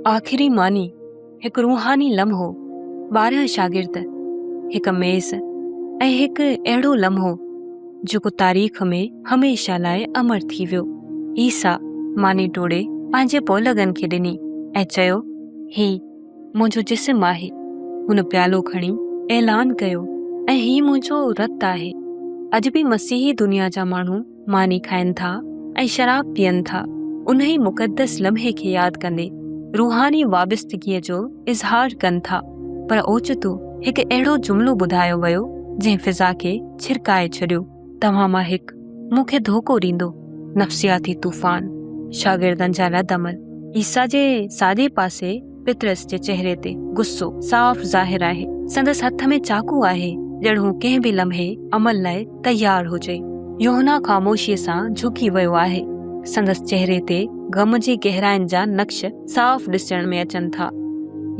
آخري ماني، هڪ روحاني لمحو، 12 شاگرد، هڪ ميز ۽ هڪ اهڙو لمحو جيڪو تاريخ ۾ هميشه لاء امر ٿي ويو. عيسيٰ ماني ٽوڙي پنهنجي پوئلڳن کي ڏني ۽ چيو، هي منهنجو جسم آهي. هن پيالو کڻي اعلان ڪيو ۽ هي منهنجو رت آهي. اڄ به مسيحي دنيا جا ماڻهو ماني کائن ٿا ۽ شراب پيئن ٿا، انهي مقدس لمحي کي ياد ڪندي روحاني وابستگيء جو اظهار ڪن ٿا، پر اوچتو هڪ اهڙو جملو ٻڌايو ويو، جنهن فضا کي ڇرڪائي ڇڏيو، توهان مان هڪ مون کي ڌوڪو ڏيندو. نفسياتي طوفان، شاگردن جا رد عمل، عيسيٰ جي ساڄي پاسي پطرس جي چهري تي غصو صاف ظاهر آهي. سندس هٿ ۾ چاقو آهي، ڄڻ هو ڪنهن به لمحي عمل لاء تيار هجي. يوحنا خاموشيء سان جهڪي ويو آهي. سندس چهري تي غم جي گهراين جا نقش صاف ڏسڻ ۾ اچن ٿا.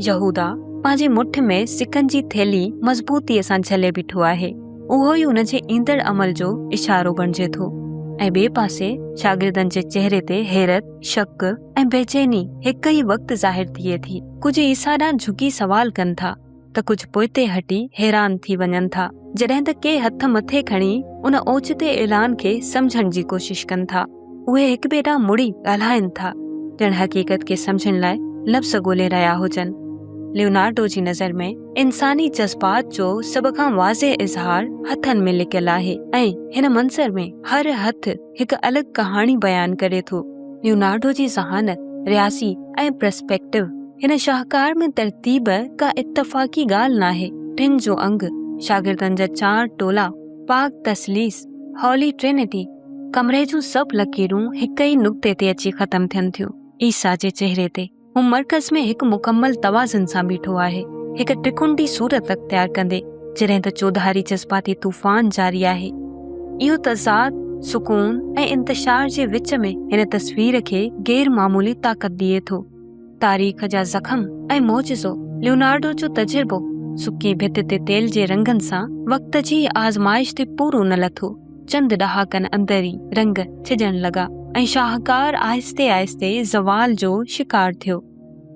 يهوداه پنهنجي مٺ ۾ سڪن جي ٿيلهي مضبوطيء سان جهلي بيٺو آهي. اهو ئي ان جي ايندڙ عمل جو اشارو بڻجي ٿو ۽ ٻئي پاسي شاگردن جي چهري تي حيرت، شڪ ۽ بيچيني هڪ ئي وقت ظاهر ٿئي ٿي. ڪجهه عيسيٰ ڏانهن جهڪي سوال ڪن ٿا ته ڪجهه پوئتي هٽي حيران ٿي وڃن ٿا، جڏهن ته ڪي هٿ مٿي کڻي ان اوچتي اعلان کي سمجهڻ جي ڪوشش ڪن ٿا. اهي هڪ ٻئي ڏانهن مڙي ڳالهائين ٿا، ڄڻ حقيقت کي سمجهڻ لاء لفظ ڳولي رهيا هجن. ليونارڊو جي نظر ۾ انساني جذبات جو سڀ کان واضح اظهار هٿن ۾ لڪيل آهي ۽ هن منظر ۾ هر هٿ هڪ الڳ ڪهاڻي بيان ڪري ٿو. ليونارڊو جي ذهانت، رياضي ۽ پرسپيڪٽو هن شاهڪار ۾ ترتيب ڪا اتفاقي ڳالهه ناهي. ٽن جو انگ، شاگردن جا چار ٽولا، پاڪ تثليث، Holy Trinity، ڪمري جون سڀ لڪيرون هڪ ئي نقطي تي اچي ختم ٿين ٿيون، عيسيٰ جي چهري تي. هو مرڪز ۾ هڪ مڪمل توازن سان بيٺو آهي، هڪ ٽڪنڊي صورت اختيار ڪندي، جڏهن ته چوڌاري جذباتي طوفان جاري آهي. اهو تضاد، سڪون ۽ انتشار جي وچ ۾ هن تصوير کي غير معمولي طاقت ڏئي ٿو. تاريخ جا زخم ۽ معجزو، ليونارڊو جو تجربو، سڪي ڀت تي تيل جي رنگن سان وقت جي آزمائش تي پورو نه لٿو. چند ڏهاڪن اندر ئي رنگ ڇڄڻ لڳا ۽ شاهڪار آهستي آهستي زوال جو شڪار ٿيو.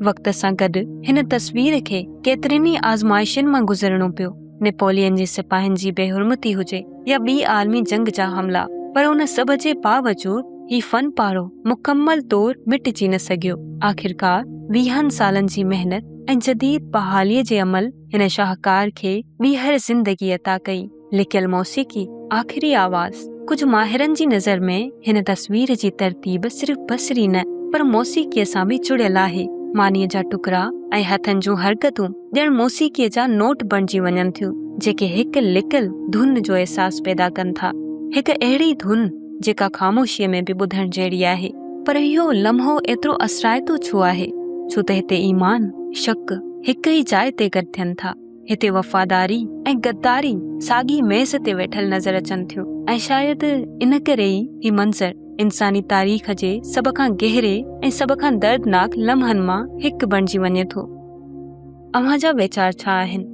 وقت سان گڏ هن تصوير کي ڪيترين ئي آزمائشن مان گذرڻو پيو. نيپولين جي سپاهين جي بيحرمتي هجي يا ٻي عالمي جنگ جا حملا، پر ان سڀ جي باوجود هي فن پارو مڪمل طور مٽجي نه سگهيو. آخرڪار ويهن سالن جي محنت ۽ جديد بحاليء جي عمل هن شاهڪار کي ٻيهر زندگي عطا ڪئي. لڪيل موسيقي، آخري آواز، ڪجهه ماهرن جي نظر ۾ هن تصوير جي ترتيب صرف بصري نه پر موسيقيء سان به جڙيل آهي. مانيء جا ٽڪرا ۽ هٿن جون حرڪتون ڄڻ موسيقيء جا نوٽ بڻجي وڃن ٿيون، جيڪي هڪ لڪل ڌن جو احساس پيدا ڪن ٿا. هڪ اهڙي ڌن جيڪا خاموشيء ۾ به ٻڌڻ جهڙي آهي. پر اهو لمحو ايترو اثرائتو ڇو آهي؟ ڇو ته هتي ايمان، شڪ هڪ ئي جاء تي گڏ ٿين ٿا. هتي وفاداري ۽ غداري ساڳي ميز تي ويٺل نظر اچن ٿيون ۽ شايد ان ڪري ئي هي منظر انساني تاريخ جي سڀ کان گهري ۽ سڀ کان دردناڪ لمحن مان هڪ بڻجي وڃي ٿو. اوهان جا ويچار ڇا آهن؟